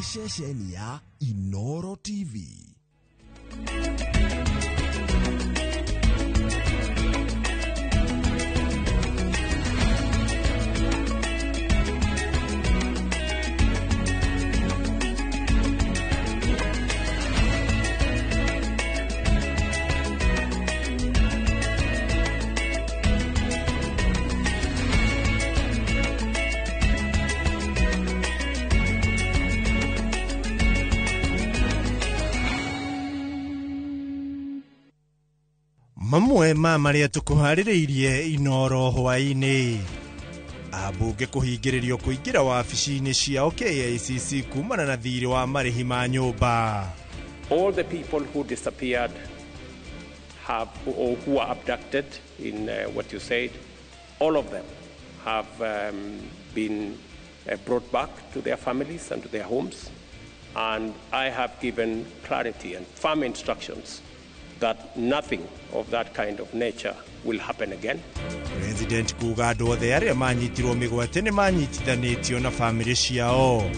Nĩ ceceni ya Inoro TV. Mamwe ma marĩa tũkũharĩrĩirie Inoro hwaĩ-inĩ. Ambunge kũhingĩrĩrio kũingĩra wabici-inĩ ciao KICC kumana na thirĩ wa marĩhi ma nyũmba. All the people who disappeared have, or who were abducted in what you said, all of them have been brought back to their families and to their homes. And I have given clarity and firm instructions that nothing of that kind of nature will happen again. President kuga andũ othe arĩa manyitirwo mĩgwate nĩ manyitithanĩtio na famĩlĩ ciao.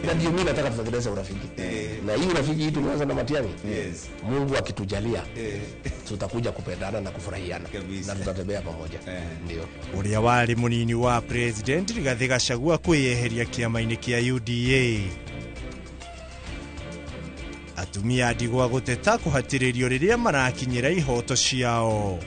Na ndio mimi nataka tutengeneze urafiki. Na hii urafiki hii tumeanza na Matiang'i. Yes. Mungu akitujalia tutakuja kupendana na kufurahiana Kabisa. Na tutatembea pamoja. Ndio. Ũrĩa warĩ mũnini wa President Rigathĩ Gachagua kwĩyeheria kĩama-inĩ kĩa UDA. Atumia ndigwa gũteta kũhatĩrĩrio rĩrĩa marakinyĩra ihoto ciao.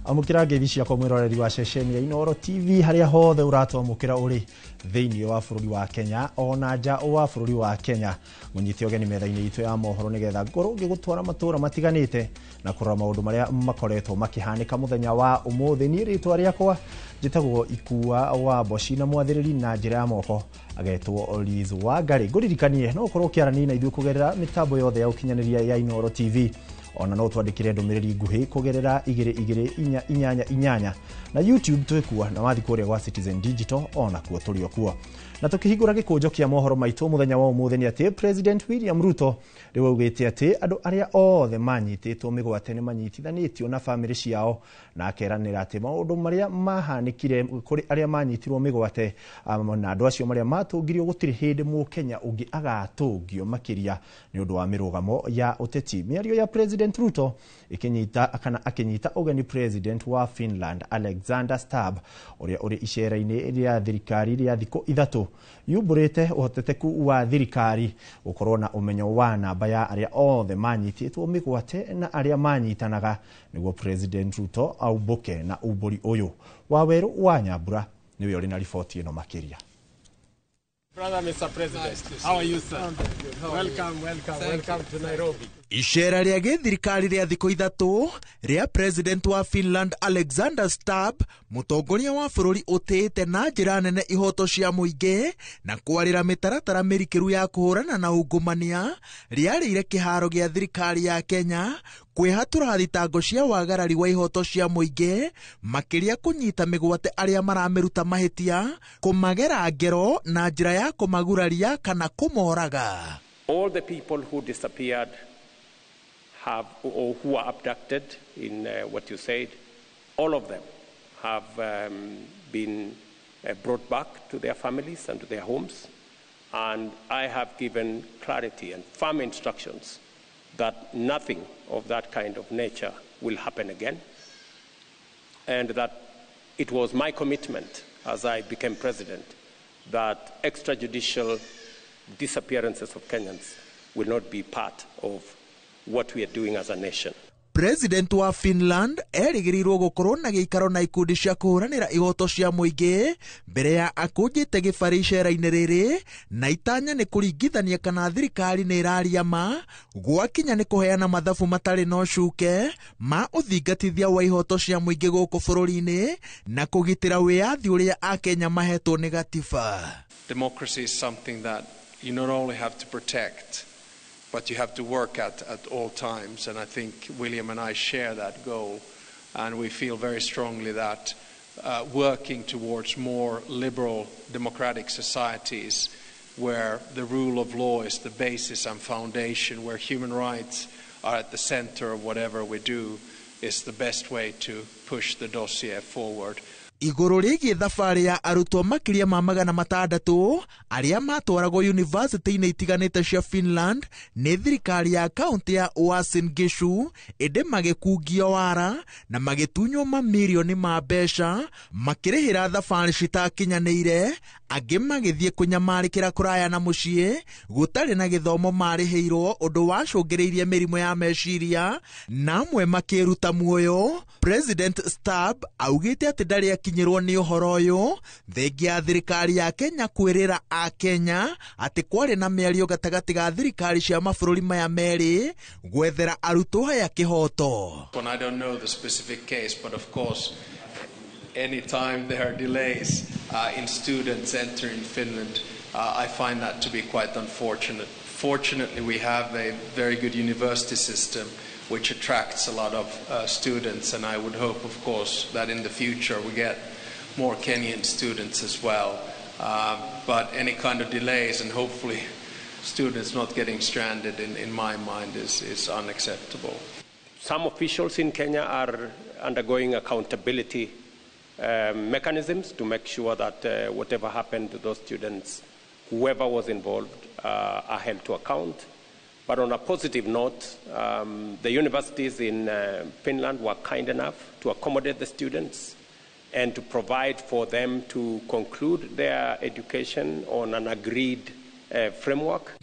Amũkĩra ngeithi ciakwa mwĩroreri wa ceceni ya Inoro TV harĩa hothe ũratwamũkĩra ũrĩ thĩinĩ wa bũrũri wa Kenya ona nja wa bũrũri wa Kenya. Mũnyite ũgeni metha-inĩ itũ ya mohoro nĩgetha ngorwo ngĩgũtwara matũra matiganĩte na kũrora maũndũ marĩa makoretwo makĩhanĩka mũthenya wa ũmũthĩ. Niĩ rĩtwa rĩakwa njĩtagwo Ikua wa Mboci na mwathĩrĩri na njĩra ya moko agetwo Liz Wangari. Ngũririkanie no ũkorwo ũkĩaranĩria na ithuĩ kũgerera mĩtambo yothe ya ũkinyanĩria ya Inoro TV. Ona no twandĩkĩre ndũmĩrĩri nguhĩ kũgerera 22488 na YouTube twĩkuo na wathi kũrĩa gwa Citizen Digital ona kuo tũrĩ o kuo. Na tũkĩhingũra gĩkũnjo kĩa mohoro maitũ mũthenya wa ũmũthĩ nĩ atĩ President William Ruto rĩu augĩte atĩ andũ arĩa othe manyitĩtwo mĩgwate nĩ manyitithanĩtio na famĩlĩ ciao, na akeranĩra atĩ maũndũ marĩa mahanĩkire kũrĩ arĩa manyitirwo mĩgwate na andũ acio marĩa matũngirio gũtirĩ hĩndĩ mũkenya ũngĩ agatũngio makĩria nĩ ũndũ wa mĩrũgamo ya ũteti. Mĩario ya President Ruto ikinyita kana akinyita ũgeni President wa Finland Alexander Stubb ũrĩa ũrĩ icera-inĩ rĩa thirikari rĩa thikũ ithatũ yumbũrĩte ũhotekeku wa thirikari gũkorwo na ũmenyo wa namba ya arĩa othe manyitĩtwo mĩgwate na arĩa manyitanaga nĩguo President Ruto aumbũke na umbũri ũyũ. Wawerũ wa Nyambura nĩwe ũrĩ na riboti ĩno makĩria. Brother, Mr. President, how are you, sir? Welcome, welcome, welcome to Nairobi. Icera rĩa gĩthirikari rĩa thikũ ithatũ rĩa President wa Finland Alexander Stubb, mũtongoria wa bũrũri ũtĩĩte na njĩra nene ihoto cia mũingĩ na kwarĩra mĩtaratara mĩrikĩru ya kũhũrana na ungumania, rĩarĩire kĩharo gĩa thirikari ya Kenya kwĩhatũra thitango cia wagarari wa ihoto cia mũingĩ, makĩria kũnyita mĩgwate arĩa maramĩruta mahĩtia, kũmagera ngero na njĩra ya kũmaguraria kana kũmoraga. All the people who disappeared have, or who were abducted in what you said, all of them have been brought back to their families and to their homes. And I have given clarity and firm instructions that nothing of that kind of nature will happen again, and that it was my commitment as I became president that extrajudicial disappearances of Kenyans will not be part of what we are doing as a nation. President wa Finland erĩgĩrĩirwo gũkorwo na gĩikaro na ikundi cia kũhũranĩra ihoto cia mũingĩ mbere ya akũnjĩte gĩbarĩ icera-inĩ rĩrĩ, na itanya nĩ kũringithania kana thirikari nĩ ĩraria ma gwakinya nĩ kũheana mathabu matarĩ na ũcuke ma ũthingatithia wa ihoto cia mũingĩ gũkũ bũrũri-inĩ na kũgitĩra wĩyathi ũrĩa Akenya mahetwo nĩ gatiba. Democracy is something that you not only have to protect, But you have to work at all times, and I think William and I share that goal, and we feel very strongly that working towards more liberal democratic societies where the rule of law is the basis and foundation, where human rights are at the center of whatever we do, is the best way to push the dossier forward. Igũrũ rĩgiĩ thabarĩ ya arutwo makĩria ma 600 arĩa matwaragwo yunivasĩtĩ-inĩ itiganĩte cia Finland nĩ thirikari ya kaunti ya Uasin Gishu, ĩndĩ magĩkungio wara na magĩtunywo mamirioni ma mbeca makĩrĩhĩra thabarĩ citakinyanĩire, angĩ magĩthiĩ kũnyamarĩkĩra kũraya na mũciĩ gũtarĩ na gĩthomo marĩhĩirwo, ũndũ wacũngĩrĩirie mĩrimũ ya meciria na amwe makĩruta muoyo. President Stubb augĩte atĩ ndarĩ akinyĩrwo nĩ ũhoro ũyũ thengia ya thirikari ya Kenya kwĩrĩra a Kenya atĩ kwarĩ na mĩario gatagatĩ ga thirikari cia mabũrũri maya merĩ gwethera arutwo aya kĩhoto. I don't know the specific case, but of course any time there are delays in students entering Finland, I find that to be quite unfortunate. Fortunately, we have a very good university system which attracts a lot of students, and I would hope, of course, that in the future we get more Kenyan students as well. But any kind of delays and hopefully students not getting stranded, in my mind, is unacceptable. Some officials in Kenya are undergoing accountability mechanisms to make sure that whatever happened to those students, whoever was involved, are held to account. But on a positive note, the universities in Finland were kind enough to accommodate the students and to provide for them to conclude their education on an agreed framework.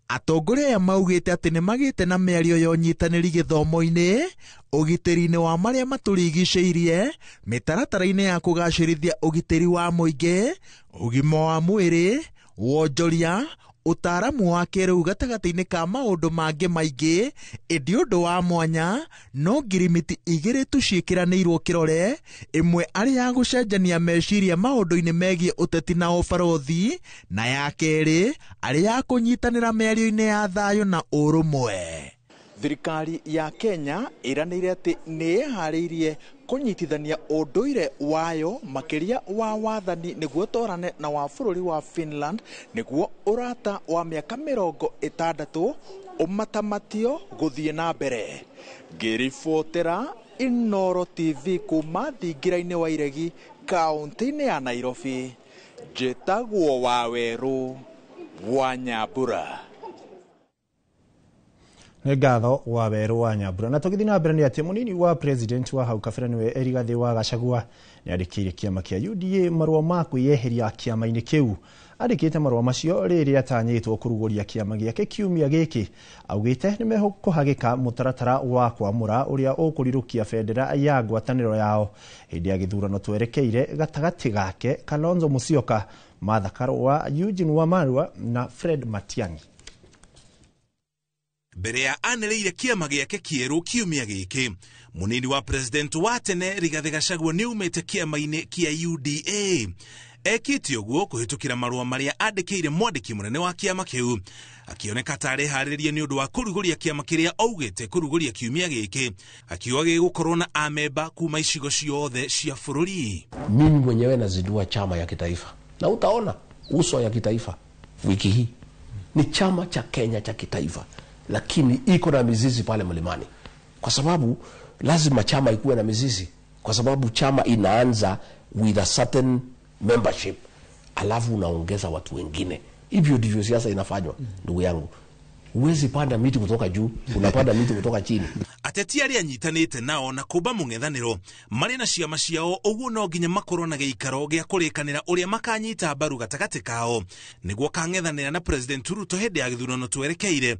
Atongoria aya maugĩte atĩ nĩ magĩte na mĩario ya ũnyitanĩri gĩthomo-inĩ, ũgitĩri-inĩ wa marĩa matũrigicĩirie, mĩtaratara-inĩ ya kũgacĩrithia ũgitĩri wa mũingĩ, ũgima wa mwĩrĩ, wonjoria, ũtaaramu wa kĩrĩu gatagatĩ-inĩ ka maũndũ mangĩ maingĩ, ĩndĩ ũndũ wa mwanya no ngirimiti igĩrĩ tu ciĩkĩranĩirwo kĩrore, ĩmwe arĩ ya gũcenjania meciria maũndũ-inĩ megiĩ ũteti na ũbarũthi, na ya kerĩ arĩ ya kũnyitanĩra mĩario-inĩ ya thayũ na ũrũmwe. Thirikari ya Kenya ĩranĩire atĩ nĩ ĩharĩirie kũnyitithania ũndũire wayo makĩria wa wathani nĩguo twarane na wa bũrũri wa Finland nĩguo ũrata wa mĩaka 60 ũmatamatio gũthiĩ na mbere. Ngĩribotera Inooro TV kuma thingira-inĩ wa Iregi kaunti-inĩ ya Nairobi, njĩtagwo Wawerũ wa Nyambura. Nĩ ngatho wa Werũ wa Nyambura. Na tũgĩthiĩ na mbere nĩ atĩ mũnini wa president wa hau kabere nĩwe Rigathĩ wa Gachagua nĩ andĩkĩire kĩama kĩa UDA marũa ma kwĩyeheria kĩama-inĩ kĩu. Andĩkĩte marũa macio rĩrĩa atanyĩtwo kũrugũria kĩama gĩake kiumia gĩkĩ. Augĩte nĩ mekũhagĩka mũtaratara wa kwamũra ũrĩa ũkũrirũkia bendera ya ngwatanĩro yao hĩndĩ ya gĩthurano twerekeire gatagatĩ gake Kalonzo Musyoka, Martha Karua, Eugene Wamalwa na Fred Matiang'i. Mbere ya anĩrĩire kĩama gĩake kĩerũ kiumia gĩkĩ, mũnini wa president wa tene Rigathĩ Gachagua nĩ aumĩte kĩama-inĩ kĩa UDA. Ekĩte ũguo kũhĩtũkĩra marũa marĩa andĩkĩire mwandĩki mũnene wa kĩama kĩu, akĩoneka ta areharĩrĩria nĩ ũndũ wa kũrugũria kĩama kĩrĩa augĩte kũrugũria kiumia gĩkĩ, akiuga gĩgũkorwo na amemba kuma icigo ciothe cia bũrũri. Mimi mwenyewe nazindua chama ya kitaifa na utaona uso ya kitaifa wiki hii. Ni chama cha Kenya cha kitaifa, lakini iko na mizizi pale mlimani, kwa sababu lazima chama ikuwe na mizizi, kwa sababu chama inaanza with a certain membership, alafu unaongeza watu wengine. Hivyo ndivyo siasa inafanywa, ndugu yangu. Huwezi panda miti kutoka juu, unapanda miti kutoka chini. Ateti arĩa anyitanĩte nao na kũmba mũng'ethanĩro marĩ na ciama ciao, ũguo no nginya makorwo na gĩikaro gĩa kũrĩkanĩra ũrĩa makanyita mbaru gatagatĩ kao nĩguo kang'ethanĩra na President Ruto hĩndĩ ya gĩthurano twerekeire,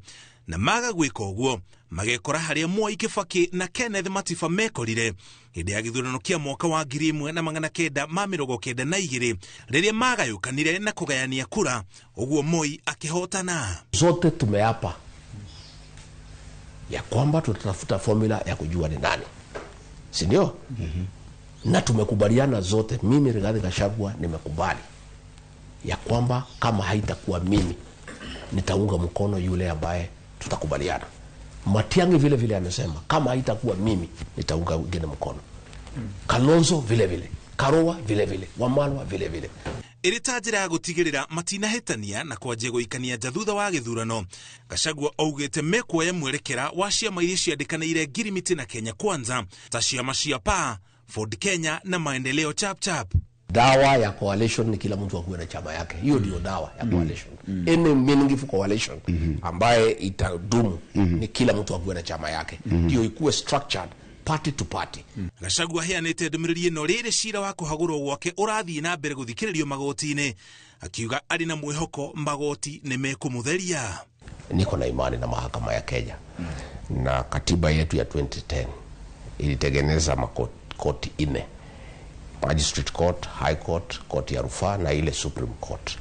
na maga gwĩka ũguo magekora harĩa Mwai Kibaki na Kenneth Matiba mekorire hĩndĩ ya gĩthurano kĩa mwaka wa 1992 rĩrĩa magayũkanire na kũgayania kura, ũguo Moi akĩhotana. Zote tumeapa ya kwamba tutatafuta formula ya kujua ni nani, si ndio? Na tumekubaliana zote, mimi Rigathi Gachagua nimekubali ya kwamba kama haitakuwa mimi nitaunga mkono yule ambaye Tutakubaliana. Matiang'i vile vile amesema kama haitakuwa mimi nitaunga wengine mkono. Kalonzo vile vile, Karua vile vile, Wamalwa vile vile. Ĩrĩ ta njĩra ya gũtigĩrĩra matinahĩtania na kwanjia gũikania nja thutha wa gĩthurano, Gachagua augĩte mekuoya mwerekera wa ciama iria ciandĩkanĩire ngirimiti na Kenya Kwanza ta ciama cia PAA, Ford Kenya na Maendeleo Chapchap. Dawa ya coalition ni kila mtu akuwe na chama yake. Hiyo ndio dawa ya coalition. Any meaningful coalition ambaye itadumu ni kila mtu akuwe na chama yake, ndio ikuwe structured party to party. Gachagua aheanĩte ndũmĩrĩri ĩno rĩrĩ cira wa kũhagũrwo gwake ũrathiĩ na mbere gũthikĩrĩrio magoti-inĩ, akiuga arĩ na mwĩhoko magoti nĩ mekũmũtheria. Niko na imani na mahakama ya Kenya na katiba yetu ya 2010 ilitengeneza makoti 4: Magistrate Court, High Court, Court ya rufaa na ile Supreme Court.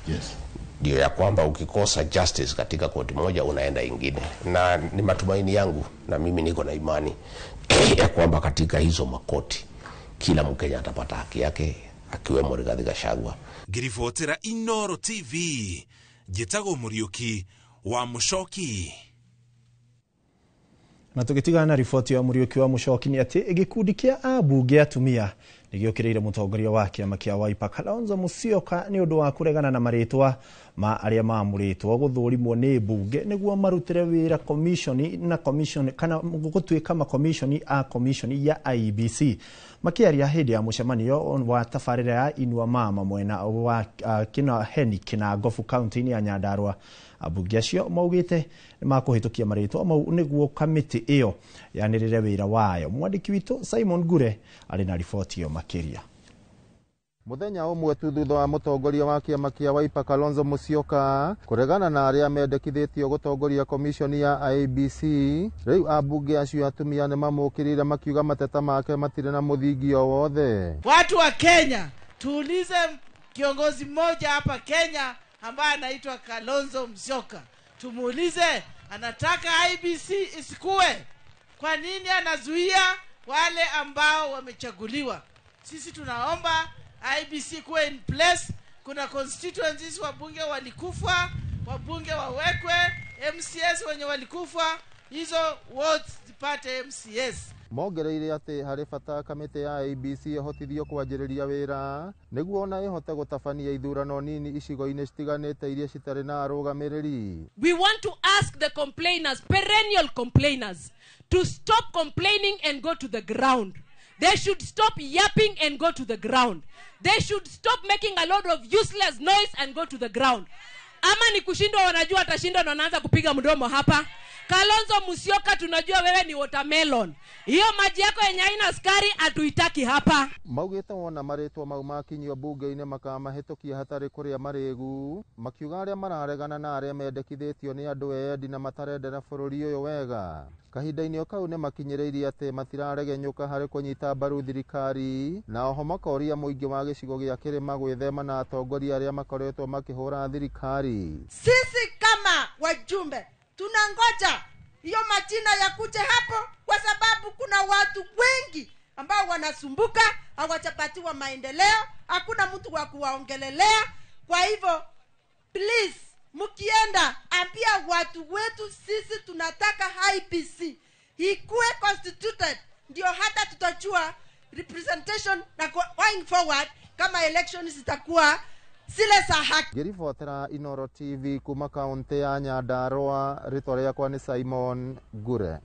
Ndio ya kwamba ukikosa justice katika koti moja unaenda ingine, na ni matumaini yangu na mimi niko na imani ya kwamba katika hizo makoti kila Mkenya atapata haki yake, akiwemo Rigathi Gachagua. Ngiribotera Inoro TV, njĩtagwo Mũriũki wa Mũcoki. Na tũgĩtigana na riboti ya Mũriũki wa Mũcoki nĩ atĩ gĩkundi kĩa ambunge atumia nĩgĩũkĩrĩire mũtongoria wa kĩama kĩa Wiper Kalonzo Musyoka nĩ ũndũ wa kũregana na marĩtwa ma arĩa maamũrĩtwo gũthũrimwo nĩ mbunge nĩguo marutĩre wĩra komishoni na commission kana gũtuĩka makomishoni a komishoni ya IEBC. Makĩaria hĩndĩ ya mũcemanio wa tabarĩra ya Inua Mama mwena wa Kĩnaheni Kĩnangobu kaunti-inĩ ya Nyandarua, ambunge acio maugĩte nĩ makũhĩtũkia marĩtwa mau nĩguo kamĩtĩ ĩyo yanĩrĩre wĩra wayo. Mwandĩki witũ Simon Ngure arĩ na riboti ĩyo makĩria. Muthenya ũmwe tu thutha wa mũtongoria wa kĩama kĩa Wiper Kalonzo Musyoka kũregana na arĩa mendekithĩtio gũtongoria komishoni ya IEBC, rĩu ambunge acio atumia nĩ mamũkĩrĩire makiuga mateta make matirĩ na mũthingi o wothe. Watu wa Kenya, tuulize kiongozi mmoja hapa Kenya ambaye anaitwa Kalonzo Musyoka, tumuulize anataka IEBC isikue, kwa nini anazuia wale ambao wamechaguliwa? Sisi tunaomba IEBC kuwe in place. Kuna constituencies wabunge walikufa, wabunge wawekwe, MCS wenye walikufa, hizo wards zipate MCS. Mongereire atĩ harĩ bata kamĩtĩ ya IEBC ĩhotithio kwanjĩrĩria wĩra nĩguo ona ĩhote gũtabania ithurano nini icigo-inĩ citiganĩte iria citarĩ na arũgamĩrĩri. We want to ask the complainers, perennial complainers, to stop complaining and go to the ground. They should stop yapping and go to the ground. They should stop making a lot of useless noise and go to the ground. Ama ni kushindwa, wanajua atashindwa na wanaanza kupiga mdomo hapa. Kalonzo Musyoka, tunajua wewe ni watermelon. Hiyo maji yako yenye haina sukari hatuitaki hapa. Maugĩte wona marĩtwa mau makinyio mbunge-inĩ makamahĩtũkia hatarĩ kũrĩa marĩgu, makiuga arĩa mararegana na arĩa mendekithĩtio nĩ andũ endi na matarendera bũrũri ũyũ wega. Kahinda-inĩ o kau nĩ makinyĩrĩirie atĩ matiraregenyũka harĩ kũnyita mbaru thirikari, na oho makoria mũingĩ wa gĩcigo gĩa kĩrĩma gwĩthema na atongoria arĩa makoretwo makĩhũra thirikari. Sisi kama wajumbe tunangoja hiyo majina yakuje hapo, kwa sababu kuna watu wengi ambao wanasumbuka, hawajapatiwa maendeleo, hakuna mtu wa kuwaongelelea. Kwa hivyo please, mkienda ambia watu wetu sisi tunataka IEBC ikuwe constituted, ndio hata tutajua representation na going forward kama elections zitakuwa zile za haki. Ngĩribotera Inoro TV kuma kaunti ya Nyandarua, rĩtwa rĩakwa nĩ Simon Ngure.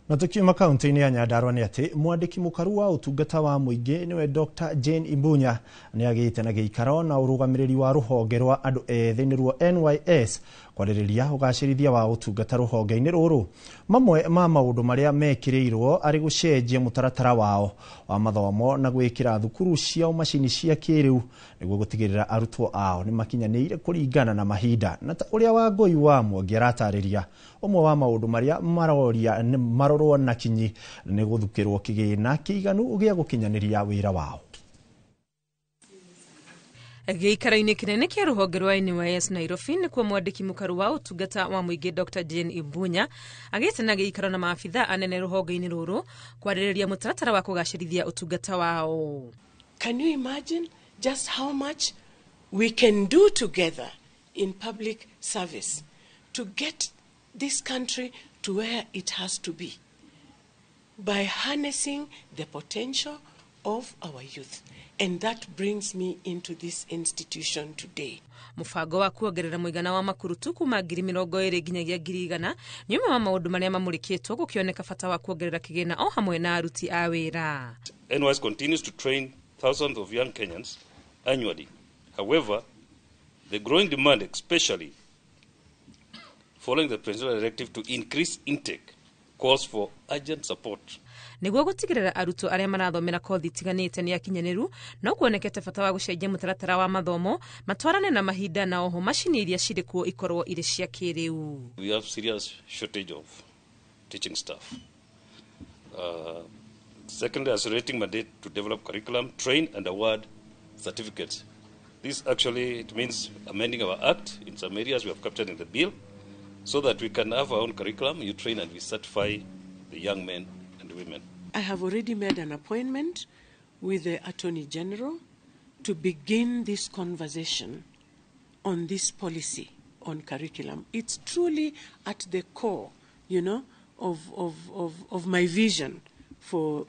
Na tukiuma kaunti-inĩ ya Nyandarua nĩ atĩ mwandĩki mũkaru wa ũtungata wa mũingĩ nĩwe Dr. Jane Imbunya nĩ agĩte na gĩikaro na ũrũgamĩrĩri wa rũhonge rwa andũ ethĩ nĩruo NYS kwarĩrĩria ũgacĩrithia wa ũtungata rũhonge-inĩ rũrũ. Mamwe ma maũndũ marĩa mekĩrĩirwo arĩ gũcenjia mũtaratara wao wa mathomo na gwĩkĩra thukuru ciao macini cia kĩrĩu nĩguo gũtigĩrĩra arutwo ao nĩ makinyanĩire kũringana na mahinda. Na ta ũrĩa Wangũi wa Mwangi aratarĩria, ũmwe wa maũndũ marĩa maroria marorwo na kinyi nĩ gũthukĩrwo kĩgĩna kĩiganu gĩa gũkinyanĩria wĩra wao. Gĩikaro-inĩ kĩnene kĩa rũhonge rwa NYS Nairobi nĩkuo mwandĩki mũkaru wa ũtungata wa mũingĩ Dr. Jane Imbunya agĩte na gĩikaro na maabitha anene rũhonge-inĩ rũrũ kwarĩrĩria mũtaratara wa kũgacĩrithia ũtungata wao. Can you imagine just how much we can do together in public service to get this country to where it has to be by harnessing the potential of our youth. And that brings me into this institution today. Mũbango wa kuongerera mũigana wa makurutu kuma 20,000 nginyagia 100,000 nĩ ũmwe wa maũndũ marĩa mamũrĩkĩtwo gũkĩoneka bata wa kuongerera kĩgĩna o hamwe na aruti a wĩra. NYS continues to train thousands of young Kenyans annually. However, the growing demand, especially following the presidential directive to increase intake, calls for urgent support. Nĩguo gũtigĩrĩra arutwo arĩa marathomera kothi itiganĩte nĩ akinyanĩru, no kuonekete bata wa gũcenjia mũtaratara wa mathomo matwarane na mahinda na oho macini iria cirĩ kuo ikorwo irĩ cia kĩrĩu. We have serious shortage of teaching staff. Secondly, accelerating mandate to develop curriculum, train and award certificates. This actually, it means amending our act in some areas we have captured in the bill so that we can have our own curriculum, you train and we certify the young men and women. I have already made an appointment with the Attorney General to begin this conversation on this policy on curriculum. It's truly at the core, you know, of my vision for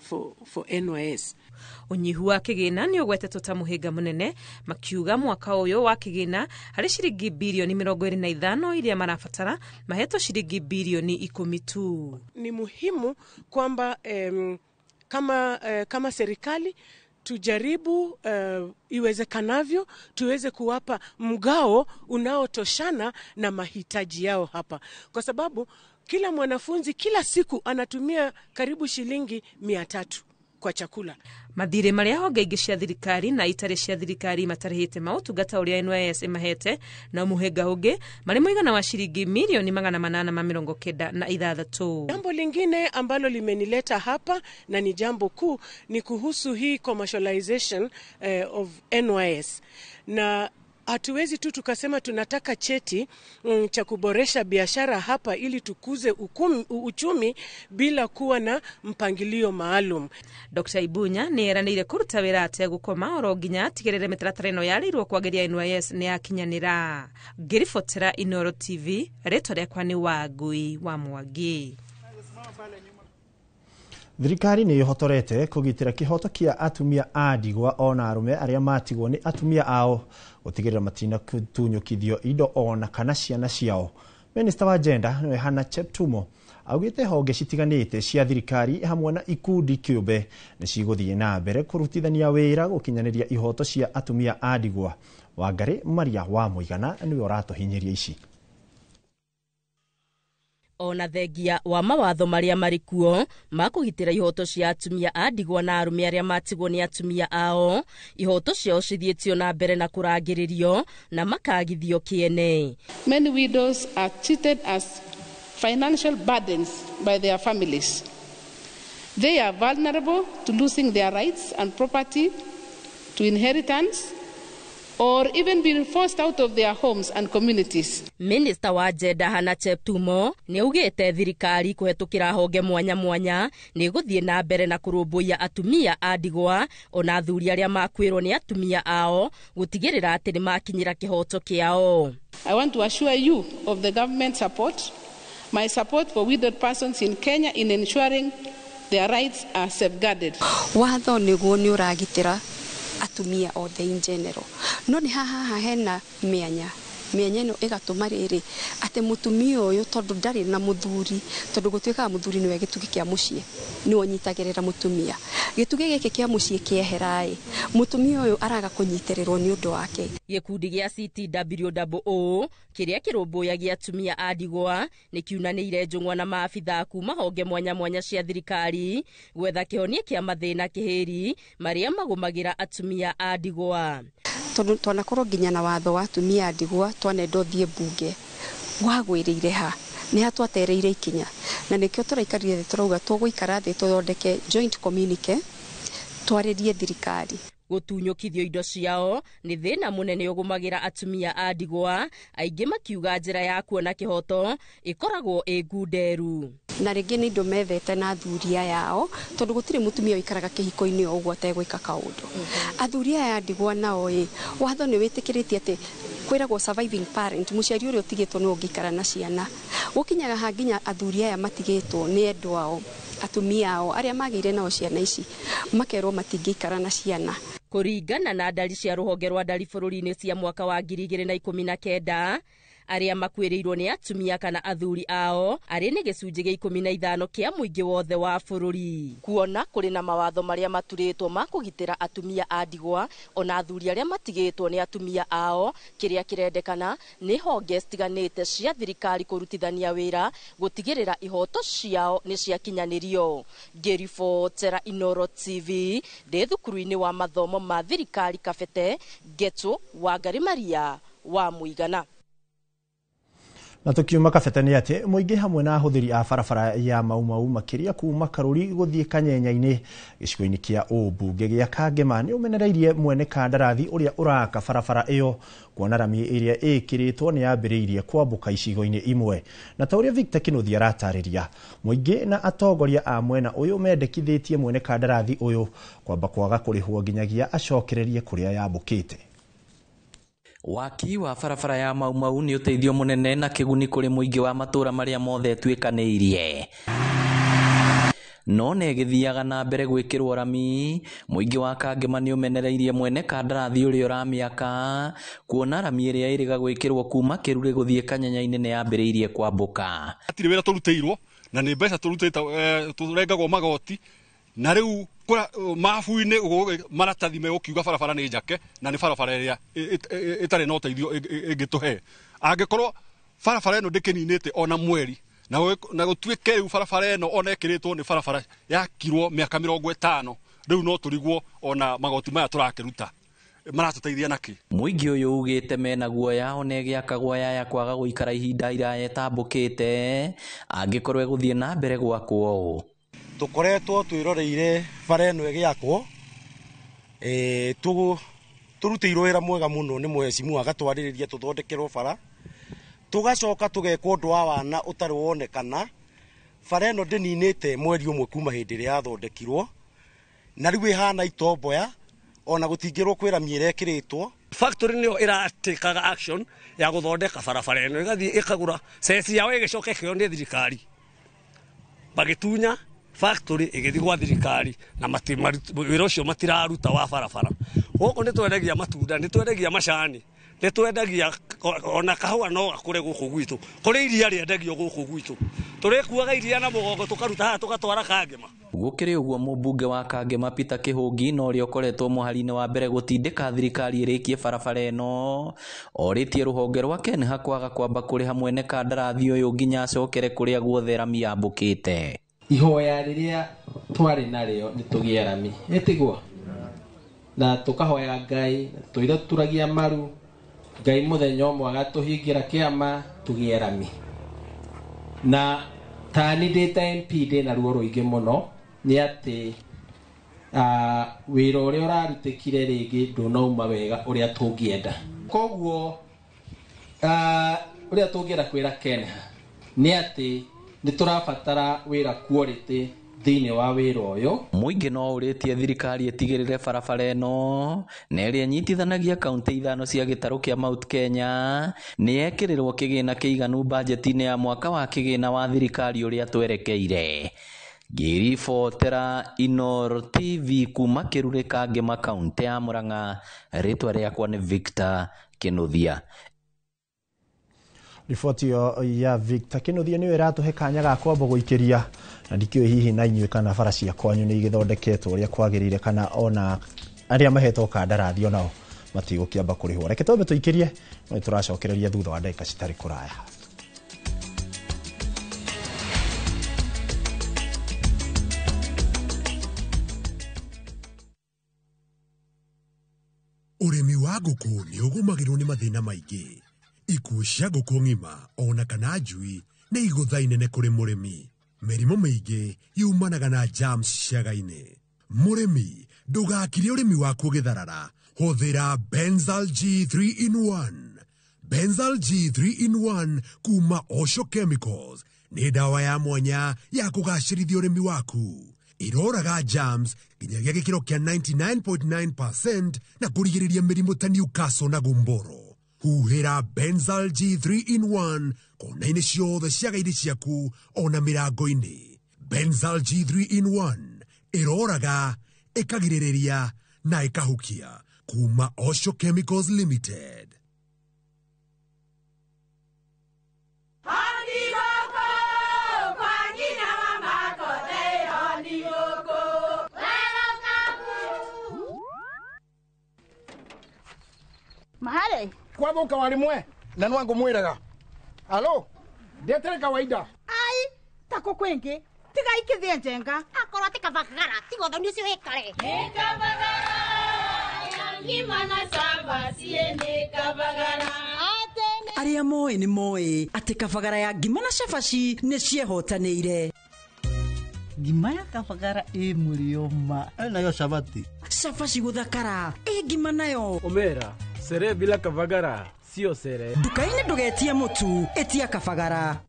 NYS. Unyihu wa kĩgĩna nĩ ũgwetetwo ta mũhĩnga mũnene, makiuga mwaka ũyũ wa kĩgĩna harĩ ciringi bilioni 25 iria marabatara mahetwo ciringi bilioni 10 tu. Ni muhimu kwamba kama serikali tujaribu iwezekanavyo tuweze kuwapa mgao unaotoshana na mahitaji yao hapa, kwa sababu kila mwanafunzi kila siku anatumia karibu shilingi 300 kwa chakula. Mathirĩ marĩa honge ingĩ cia thirikari na itarĩ cia thirikari matarĩhĩte maũtungata ũrĩa NYS ĩmahete na mũhĩnga ũngĩ marĩ mũigana wa ciringi milioni 896. Jambo lingine ambalo limenileta hapa na ni jambo kuu ni kuhusu hii commercialization of NYS. Na hatuwezi tu tukasema tunataka cheti cha kuboresha biashara hapa ili tukuze uchumi bila kuwa na mpangilio maalum. Dr. Ibunya nĩ eranĩire kũruta wĩra ategũkoma oro nginya atigĩrĩre mĩtaratara ĩno yarĩirwo kwagĩria NYS nĩ yakinyanĩra. Ngĩribotera Inooro TV, rĩtwa rĩakwa nĩ Wangui wa Mwangi. Thirikari nĩ ĩhotorete kũgitĩra kĩhoto kĩa atumia a ndigwa ona arũme arĩa matigwo nĩ atumia ao gũtigĩrĩra matinatunyũkithio indo ona kana ciana ciao. Minista wa Gender nĩwe Hannah Cheptumo augĩte honge citiganĩte cia thirikari hamwe na ikundi kĩũmbe nĩ cigũthiĩ na mbere kũrutithania wĩra gũkinyanĩria ihoto cia atumia a ndigwa. Wangari Maria wa Mũigana nĩwe ũratũhinyĩria ici. Ona thengia wa mawatho marĩa marĩ kuo ma kũgitĩra ihoto cia atumia a ndigwa na arũme arĩa matigwo nĩ atumia ao, ihoto ciao cithiĩtio na mbere na kũrangĩrĩrio na makagithio kĩene. Many widows are treated as financial burdens by their families. They are vulnerable to losing their rights and property, to inheritance, or even being forced out of their homes and communities. Minister wa Gender Hannah Cheptumo nĩ augĩte thirikari kũhetũkĩra honge mwanya mwanya nĩ gũthiĩ na mbere na kũrũmbũiya atumia a ndigwa ona athuri arĩa makuĩrwo nĩ atumia ao gũtigĩrĩra atĩ nĩ makinyĩra kĩhoto kĩao. I want to assure you of the government support, my support for widowed persons in Kenya in ensuring their rights are safeguarded. Watho nĩguo nĩ ũragitĩra atumia othe in general, no nĩ haha hena mĩanya ĩno ĩgatũma rĩrĩ atĩ mũtumia ũyũ tondũ ndarĩ na mũthuri, tondũ gũtuĩkaga mũthuri nĩwe gĩtugĩ kĩa mũciĩ, nĩwe ũnyitagĩrĩra mũtumia. Gĩtugĩ gĩkĩ kĩa mũciĩ kĩehera-ĩ, mũtumia ũyũ araga kũnyitĩrĩrwo nĩ ũndũ wake. Gĩkundi gĩa CTWO kĩrĩa kĩrũmbũyagia atumia a ndigwa nĩ kiunanĩire njũng'wa na maabithaa kuma honge mwanya mwanya cia thirikari gwetha kĩhonia kĩa mathĩna kĩhĩri marĩa magũmagĩra atumia a ndigwa. Tondũ twanakorwo nginya na watho wa atumia a ndigwa twanenda ũthiĩ mbunge wagwĩrĩire ha nĩ ha twatereire ikinya, na nĩkĩo tũraikarire thĩ tũrauga tũgũikara thĩ tũthondeke joint communique twarĩrie thirikari. Gũtunyũkithio indo ciao nĩ thĩna mũnene ũgũmagĩra atumia a ndigwa, aingĩ makiuga njĩra ya kuona kĩhoto ĩkoragwo ĩ ngunderu. Na rĩngĩ nĩ indo methete na athuri aya ao, tondũ gũtirĩ mũtumia ũikaraga kĩhiko-inĩ o ũguo ategwĩka kaũndũ. Athuri aya a ndigwa nao ĩ, watho nĩ wĩtĩkĩrĩtie atĩ Kwĩragwo surviving parent, mũciari ũrĩa ũtigĩtwo nĩwe ũngĩikara na ciana. Gũkinyaga ha nginya athuri aya matigĩtwo nĩ endwa ao, atumia ao arĩa magĩire nao ciana ici, makerwo matingĩikara na ciana. Kũringana na ndari cia rũhonge rwa ndari bũrũri-inĩ cia mwaka wa 2019, arĩa makuĩrĩirwo nĩ atumia kana athuri ao arĩ nĩ gĩcunjĩ gĩa 15 kĩa mũingĩ wothe wa bũrũri. Kuona kũrĩ na mawatho marĩa maturĩtwo ma kũgitĩra atumia a ndigwa ona athuri arĩa matigĩtwo nĩ atumia ao, kĩrĩa kĩrendekana nĩ honge citiganĩte cia thirikari kũrutithania wĩra gũtigĩrĩra ihoto ciao nĩ ciakinyanĩrio. Ngĩribotera Inooro TV ndĩ thukuru-inĩ wa mathomo ma thirikari Kabete, Ngetu Wangari Maria wa Mũigana. Na tukiuma Kabete nĩ atĩ mũingĩ hamwe na ahũthĩri a barabara ya Mau Mau makĩria kuma Karũri gũthiĩ Kanyenya-inĩ gĩcigo-inĩ kĩa ũmbunge gĩa Kangema nĩ ũmenereirie mwene kandarathi ũrĩa ũraka barabara ĩyo kuona rami ĩrĩa ĩkĩrĩtwo nĩ yambĩrĩirie kwambũka icigo-inĩ imwe. Na ta ũrĩa Victor Kĩnuthia aratarĩria, mũingĩ na atongoria a mwena ũyũ mendekithĩtie mwene kandarathi ũyũ kwamba kwaga kũrĩhwo nginyagia acokererie kũrĩa yambũkĩte. Waki wa barabara ya Mau Mau nĩ ũteithio mũnene na kĩguni kũrĩ mũingĩ wa matũũra marĩa mothe ĩtuĩkanĩirie. No nĩ ĩgĩthiaga na mbere gwĩkĩrwo rami, mũingĩ wa Kangema nĩ ũmenereirie mwene kandarathi ũrĩa ũramĩaka kuona rami ĩrĩa ĩrĩga gwĩkĩrwo kuma Kĩrurĩ gũthiĩ Kanyenya-inĩ nĩ yambĩrĩirie kwambũka. Hatirĩ wĩra tũrutĩirwo na nĩ mbeca tũrutĩte, tũrengagwo magoti na rĩu mabu-inĩ maratathi megũkiuga barabara nĩ njake na nĩ barabara ĩrĩa ĩtarĩ na ũteithio ĩngĩtũhe. Angĩkorwo barabara ĩno ndĩkĩninĩte ona mweri na gũtuĩke rĩu barabara ĩno ona ĩkĩrĩtwo nĩ barabara yakirwo mĩaka 50, rĩu no tũrigwo ona magoti maya tũrakĩruta maratũteithia nakĩ. Mũingĩ ũyũ ugĩte mena guoya ona ĩgĩakagwo yaya kwaga gũikara ihinda iraya ĩtambũkĩte angĩkorwo ĩgũthiĩ na mbere gwakwo ũũ. Tũkoretwo twĩroreire bara ĩno ĩgĩakwo, tũrutĩirwo wĩra mwega mũno nĩ mheshimiwa agatwarĩrĩria tũthondekerwo bara, tũgacoka tũgekwo ũndũ wa wana ũtarĩ wonekana. Bara ĩno ndĩninĩte mweri ũmwe kuma hĩndĩ ĩrĩa yathondekirwo, na rĩu ĩhana itomboya ona gũtingĩrwo kwĩ rami ĩrekĩrĩtwo. Factory nĩyo ĩratĩkaga action ya gũthondeka barabara ĩno, ĩgathiĩ ĩkagũra ceci yao ĩgĩcoka ĩkĩoywo nĩ thirikari, magĩtunya factory ĩgĩthiĩ gwa thirikari na wĩra ũcio matiraruta wa barabara. Gũkũ nĩ twendagia matunda, nĩ twendagia macani, nĩ twendagia ona kahũa no gakũre gũkũ gwitũ, kũrĩ iria rĩendagio gũkũ gwitũ, tũrĩkuaga iria na mũgongo tũkaruta haha tũgatwara Kangema. Gũkĩrĩ ũguo mũmbunge wa Kangema Peter Kĩhũngi na ũrĩa ũkoretwo mũhari-inĩ wa mbere gũtindĩka thirikari ĩrĩkie barabara ĩno, orĩtie rũhonge rwa KENHA kwaga kwamba kũrĩha mwene kandarathi ũyũ nginya acokere kũrĩa guothe rami yambũkĩte. Ihoya rĩrĩa twarĩ narĩo nĩ tũgĩe rami, ĩtiguo na tũkahoya Ngai, tũiraturagia maru Ngai mũthenya ũmwe agatũhingĩra kĩama tũgĩe rami. Na tani ndĩ ta MP ndĩ na ruo rũingĩ mũno nĩ atĩ wĩra ũrĩa ũrarutĩkire rĩngĩ ndũnauma wega ũrĩa tũngĩenda. Koguo ũrĩa tũngĩenda kwĩra KENHA nĩ atĩ nĩ tũrabatara wĩra quality thĩinĩ wa wĩra ũyũ. Mũingĩ no ũrĩtie thirikari ĩtigĩrĩre barabara ĩno na ĩrĩa ĩnyitithanagia kaunti 5 cia gĩtarũ kĩa Mount Kenya nĩ yekĩrĩrwo kĩgĩna kĩiganu bajeti-inĩ ya mwaka wa kĩgĩna wa thirikari ũrĩa twerekeire. Ngĩribotera Inooro TV kuma Kĩrurĩ Kangema kaunti ya Murang'a, rĩtwa rĩakwa nĩ Victor Kĩnuthia. Riboti ĩyo ya Victor Kĩnuthia nĩyo ĩratũhe kanya ga kwamba gũikĩria, na ndikĩũĩ hihi na inyuĩ kana bara cia kwanyu nĩ igĩthondeketwo ũrĩa kwagĩrĩire kana ona arĩa mahetwo kandarathi onao matigũkĩamba kũrĩhwo. Reke twambe tũikĩrie, no tũracokereria thutha wa ndagĩka citarĩ kũraya. Ũrĩmi wa ngũkũ nĩ ũgũmagĩrwo nĩ mathĩna maingĩ. Ikuũ cia ngũkũ ng'ima ona kana njui nĩ igũtha inene kũrĩ mũrĩmi. Mĩrimũ mĩingĩ yumanaga na germs ciaga-inĩ. Mũrĩmi, ndũgakire ũrĩmi waku ũgĩtharara. Hũthĩra Benzal G3 in 1. Benzal G3 in 1 kuma Osho Chemicals nĩ ndawa ya mwanya ya kũgacĩrithia ũrĩmi waku. Iroraga germs nginyagia gĩkĩro kĩa 99.9% na kũrigĩrĩria mĩrimũ ta Newcastle na Gumboro. Huhĩra Benzal G3 in 1 kona-inĩ ciothe cia gairi ciaku ona mĩrango-inĩ. Benzal G3 in 1 ĩroraga, ĩkagirĩrĩria na ĩkahukia kuma Osho Chemicals Limited. Mahare kwathuka warimwe na nwangu mwiraga alo ndetere kawaida ai tako kwingi tiga ikithie njenga akorwo ti kabagara tiga uthoni ucio wikare ni kabagara ngima na cabaci ni kabagara. Arĩa moĩ nĩ moĩ atĩ kabagara ya ngima na cabaci nĩ ciehotanĩire. Ngima ya kabagara ĩ mũrĩo ma nayo cabaci cabaci gũthakara ĩ ngima nayo omera sere bila kabagara sio sere. Nduka-inĩ ndũgetie mũtu, ĩtia kabagara.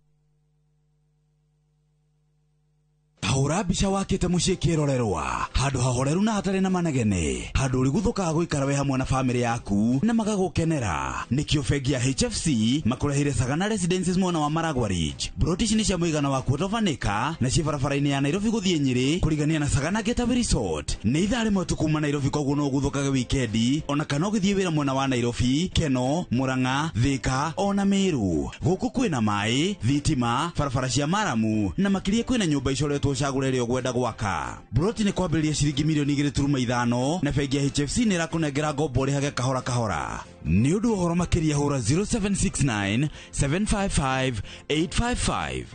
Hũra mbica wakĩte mũciĩ kĩrorerwa handũ hahoreru na hatarĩ na manegene, handũ ũrĩguthũkaga gũikara wĩ hamwe na bamĩrĩ yaku na magagũkenera. Nĩkĩo bengi ya HFC makũreheire Sagana Residences mwena wa Maragwa Ridge. Broti ici nĩ cia mũigana wa quarter of an acre na ciĩ barabara-inĩ ya Nairobi gũthiĩ Nyĩrĩ kũrigania na Sagana Getaway Resort. Nĩ ithaa rĩmwe tu kuma Nairobi, koguo no ũguthũkage wikendi ona kana ũgĩthiĩ wĩra mwena wa Nairobi, Keno, Murang'a, Thika ona Meru. Gũkũ kwĩna maĩ, thitima, barabara cia maramu na makĩria kwĩna nyũmba icoretwo cagũre ĩrĩa ũgwenda gwaka. Broti nĩ kwambĩrĩria ciringi milioni 2.5 na bengi ya HFC nĩ ĩrakũnengera ngombo ũrĩhage kahora kahora. Nĩ ũndũ wa ũhoro makĩria hũra 0769 755 855.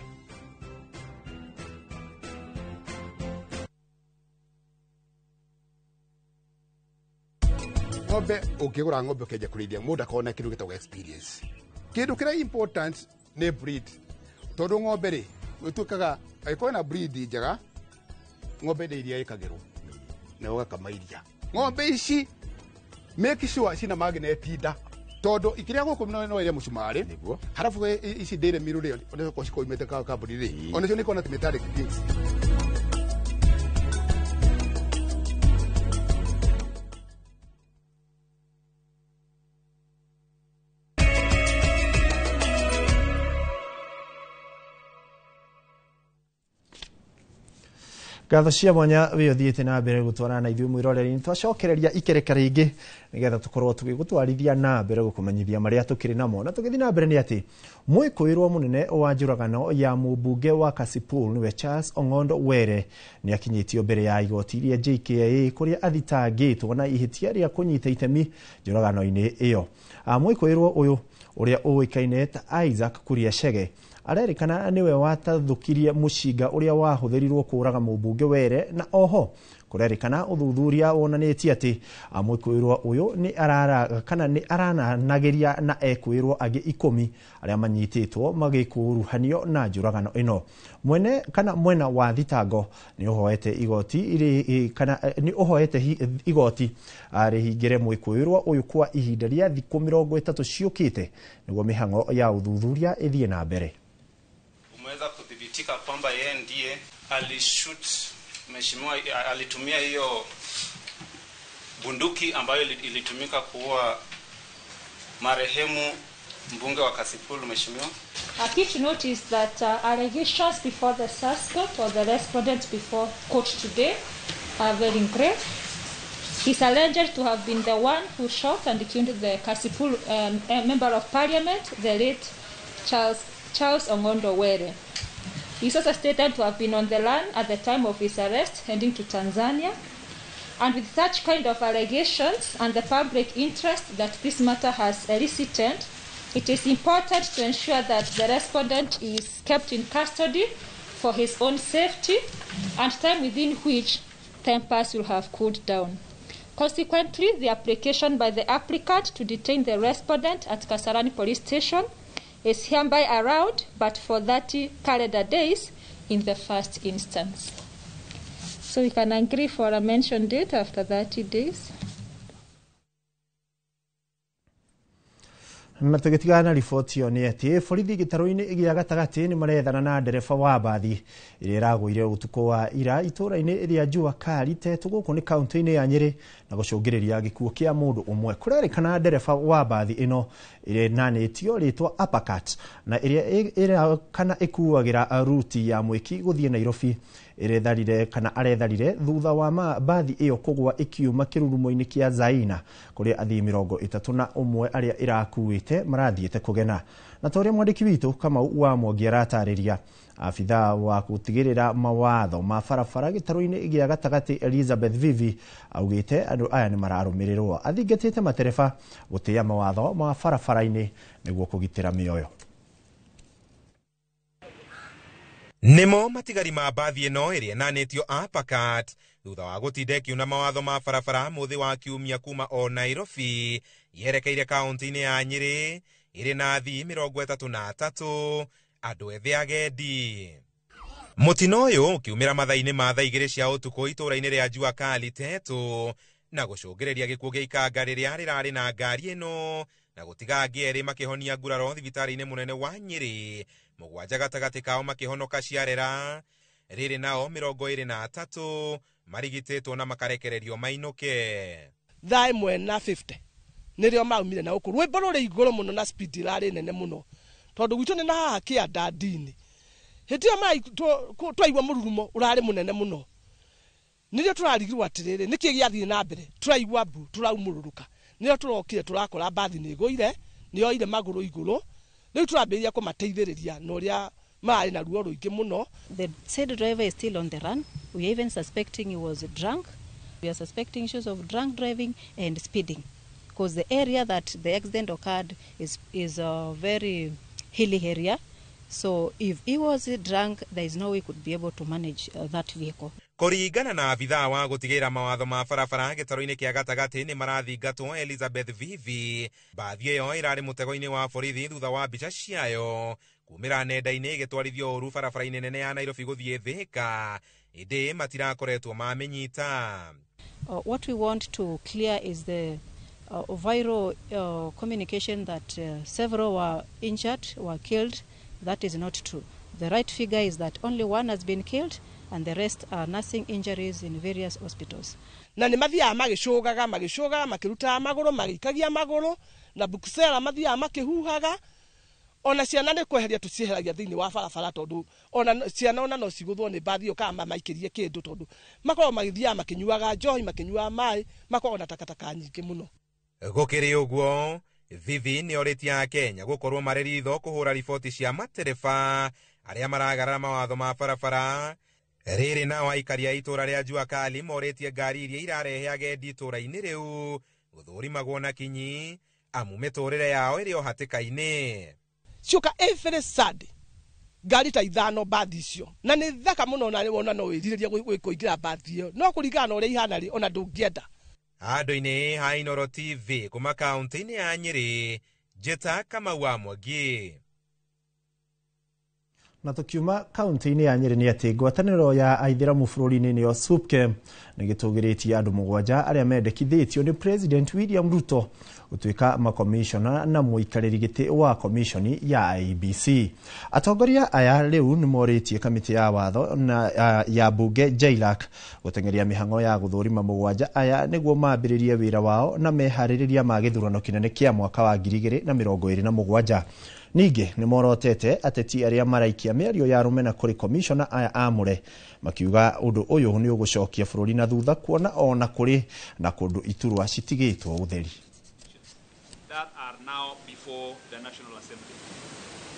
Ng'ombe ũngĩgũra ng'ombe ũkĩanjia kũrĩithia mũndũ akorwo na kĩndũ gĩtagwo experience. Kĩndũ kĩrĩa important nĩ breed, tondũ ng'ombe rĩ ĩtuĩkaga angĩkorwo na breed njega, ng'ombe nĩ iria ĩkagĩrwo na ũgakama iria. Ng'ombe ici make sure cina magnet nda, tondũ ikĩrĩa gũkũ no ĩrĩa mũcumarĩ, harabu ici dairy meal rĩ onacio cikoimĩte kambuni rĩ onacio nĩ ikoragwo na metallic things. Ngatho cia mwanya wĩ ũthiĩte na mbere gũtwarana na ithuĩ mwĩroreri, nĩ twacokereria ikereka rĩngĩ nĩgetha tũkorwo tũgĩgũtwarithia na mbere gũkũmenyithia marĩa tũkĩrĩ namo. Na tũgĩthiĩ na mbere nĩ atĩ mwĩkũĩrwo mũnene wa njũragano ya mũmbunge wa Kasipul nĩwe Charles Ong'ondo Were nĩ akinyĩtio mbere ya igoti rĩa JKIA kũrĩa athitangĩtwo na ihĩtia rĩa kũnyita itemi njũragano-inĩ ĩyo. Mwĩkũĩrwo ũyũ ũrĩa ũĩkaine ta Isaac Kuria Chege arerĩkana nĩwe watathũkirie mũcinga ũrĩa wahũthĩrirwo kũũraga mũmbunge Were, na oho kũrerĩkana ũthuthuria wonanĩtie atĩ mwĩkũĩrwo ũyũ nĩ kana nĩ arananagĩria na ekũĩrwo angĩ 10 arĩa manyitĩtwo magĩkuruhanio na njũragano ĩno. Mwene kana mwena wa thitango nĩ ũhoete igoti kana nĩ ũhoete igoti rĩhingĩre mwĩkũĩrwo ũyũ kwa ihinda rĩa thikũ 30 ciũkĩte nĩguo mĩhang'o ya ũthuthuria ĩthiĩ na mbere. Umeweza kudhibitika kwamba yeye ndiye alishoot mheshimiwa, alitumia hiyo bunduki ambayo ilitumika kuua marehemu mbunge wa Kasipul mheshimiwa. A key to note is that allegations before the suspect or the respondent before court today are very grave. He's alleged to have been the one who shot and killed the Kasipul member of parliament, the late Charles Ong'ondo Were. He's also stated to have been on the land at the time of his arrest, heading to Tanzania. And with such kind of allegations and the public interest that this matter has elicited, it is important to ensure that the respondent is kept in custody for his own safety and time within which tempers will have cooled down. Consequently, the application by the applicant to detain the respondent at Kasarani Police Station is hereby allowed, but for 30 calendar days in the first instance. So we can agree for a mention date after 30 days. Na tũgĩtigana na riboti ĩyo nĩ atĩ borithi gĩtarũ-inĩ gĩa gatagatĩ nĩ marethana na ndereba wa mbathi ĩrĩa ĩragũire ũtukũ wa ira itũũra-inĩ rĩa Jua Kali Tetu gũkũ nĩ kaũntĩ-inĩ ya Nyĩrĩ na gũcũngĩrĩria gĩkuũ kĩa mũndũ ũmwe. Kũrerĩkana ndereba wa mbathi ĩno ĩrĩa ĩnanĩtio rĩtwa Uppercut na ĩrĩa kana ĩkuagĩra ruti ya Mwĩki gũthiĩ Nairobi ĩretharire kana aretharire thutha wa mbathi ĩyo kũgwa ĩkiuma kĩrurumo-inĩ kĩa Zaina kũrĩa athii 31 arĩa ĩrakuĩte marathiĩte kũgena. Na ta ũrĩa mwandĩki witũ Kamau wa Mwangi aratarĩria, abithaa wa gũtigĩrĩra mawatho ma barabara gĩtarũ-inĩ gĩa gatagatĩ Elizabeth Vivi augĩte andũ aya nĩ mararũmĩrĩrwo. Athingatĩte matereba gũtĩĩa mawatho ma barabara-inĩ nĩguo kũgitĩra mĩoyo. Nĩmo matigari ma mbathi ĩno ĩrĩa ĩnanĩtio Uppercut thutha wa gũtinda ĩkiuna mawatho ma barabara mũthĩ wa kiumia kuma o Nairobi yerekeire kaũntĩ-inĩ ya Nyĩrĩ ĩrĩ na athii 33 andũ ethĩ agendi. Mũtino ũyũ ũkiumĩra mathaa-inĩ ma thaa 2 cia ũtukũ itũũra-inĩ rĩa Jua Kali Tetu na gũcũngĩrĩria gĩkuũ gĩa ikanga rĩrĩa rĩrarĩ na ngari ĩno na gũtiga angĩ erĩ makĩhonia nguraro thibitarĩ-inĩ mũnene wa Nyĩrĩ, 7 gatagatĩ kao makĩhonoka ciarera, rĩrĩ nao 23 marigitĩtwo na makarekererio mainũke. Thaa 1:50 nĩrĩo maumire na gũkũ rwĩmbo rũrĩ igũrũ mũno na speed ĩrarĩ nene mũno tondũ gwitũ nĩ na haha kĩanda ndini. Hĩndĩ ĩyo twaigua mũrurumo ũrarĩ mũnene mũno nĩrĩo tũrarigirwo atĩrĩrĩ nĩkĩ gĩathiĩ na mbere, tũraigua mbu tũraumũrũrũka, nĩrĩo tũrokire tũrakora mbathi nĩ ĩgũire nĩyoire magũrũ igũrũ. Rĩu tũrambĩrĩria kũmateithĩrĩria na ũrĩa mararĩ na ruo rũingĩ mũno. The said driver is still on the run. We are even suspecting he was drunk. We are suspecting issues of drunk driving and speeding because the area that the accident occurred is a very hilly area. So if he was drunk, there is no way he could be able to manage that vehicle. Kũringana na abithaa wa gũtigĩrĩra mawatho ma barabara gĩtarũ-inĩ kĩa gatagatĩ nĩ marathingatwo Elizabeth Vivi. Mbathi ĩyo ĩrarĩ mũtego-inĩ wa borithi thutha wa mbica ciayo kumĩra nenda-inĩ ĩgĩtwarithio ũru barabara-inĩ nene ya Nairobi gũthiĩ Thika, ĩndĩ matirakoretwo mamĩnyita. What we want to clear is the viral communication that several were injured, were killed. That is not true. The right figure is that only one has been killed and the rest are nursing injuries in various hospitals. Na nĩ mathiaga magĩcũgaga makĩrutaga magũrũ magĩikagia magũrũ na bukusera mathiaga makĩhuhaga. Ona ciana nĩ kweheria tũcieheragia thĩinĩ wa barabara tondũ ona ciana ona no cigũthwo nĩ mbathi ĩyo kana mamaikĩrie kĩndũ tondũ makoragwo magĩthiaga makĩnyuaga njohi makĩnyuaga maĩ makoragwo na takataka nyingĩ mũno. Gũkĩrĩ ũguo Vivi nĩ orĩtie Akenya gũkorwo marĩ ritho kũhũra riboti cia matereba arĩa maragarara mawatho ma barabara. Rĩrĩ nao aikari a itũũra rĩa Jua Kali morĩtie ngari iria irarehe agendi itũũra-inĩ rĩu gũthũrimagwo na kinyi amu mĩtũrĩre yao ĩrĩ o hatĩka-inĩ. Ciũka every Sunday ngari ta 5 mbathi icio na nĩ thaka mũno na wona no wĩrirĩrie kũingĩra mbathi ĩyo no kũringana na ũrĩa ihana rĩ ona ndũngĩenda. Handũ-inĩ ha Inooro TV kuma kaũntĩ-inĩ ya Nyĩrĩ, Njĩta Kamau wa Mwangi. Na tukiuma kaunti-inĩ ya Nyĩrĩ nĩ atĩ ngwatanĩro ya aithĩramu bũrũri-inĩ nĩyo SUPKEM nĩ gĩtũgĩrĩtie andũ 7 arĩa mendekithĩtio nĩ President William Ruto gũtuĩka makomishona na mũikarĩri gĩtĩ wa komishoni ya IEBC. Atongoria aya rĩu nĩ morĩtie kamĩtĩ ya watho na ya bunge JLAC gũteng'eria mĩhang'o ya gũthũrima 7 aya nĩguo mambĩrĩrie wĩra wao na meharĩrĩria ma gĩthurano kĩnene kĩa mwaka wa 2027. Ningĩ nĩ morotete ateti arĩa maraikia mĩario ya rũmena kũrĩ komishona aya amũre makiuga ũndũ ũyũ nĩ ũgũcokia bũrũri na thutha kuona ona kũrĩ na kũndũ iturwa citigĩtwo ũtheri. That are now before the National Assembly.